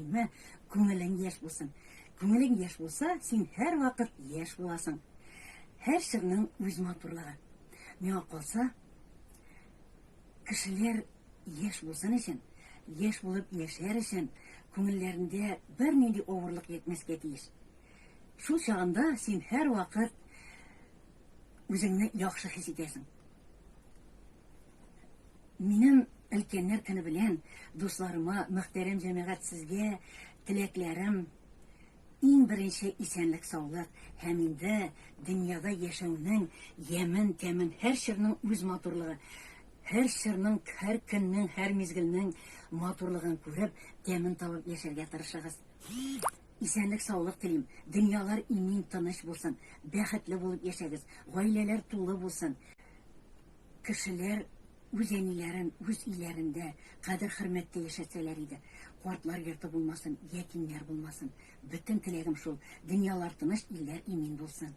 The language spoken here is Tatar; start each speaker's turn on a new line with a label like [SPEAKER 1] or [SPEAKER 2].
[SPEAKER 1] мөһиме, күңелең яшь булсын. Күңелең яшь булса, син һәрвакыт яшь буласың. Һәр чорның үз матурлыгы. Миңа калса, кешеләр яшь булсын өчен, яшь булып яшәр өчен, күңелләрендә бернинди авырлык йөртмәскә тиеш. Шул чагында син һәрвакыт үзеңне яхшы хис итәсең. Минем өлкәннәр көне белән дусларыма, мөхтәрәм җәмәгать, сезгә теләкләрем иң беренче исәнлек, саулык һәм инде дөньяда яшәүнең ямен, тәмен, һәр чорның үз матурлыгы, һәр чорның, һәр көннең, һәр мизгелнең матурлыгын күреп, тәмен табып яшәргә тырышыгыз. Исәнлек, саулык телим. Дөньялар имин, тыныч булсын. Бәхетле булып яшәгез. Гаиләләр тулы булсын. Кешеләр үз әниләрен үз өйләрендә кадер-хөрмәттә яшәтсәләр иде. Картлар йорты булмасын, ятимнәр булмасын. Бөтен теләгем шул, дөньялар тыныч, илләр имин булсын.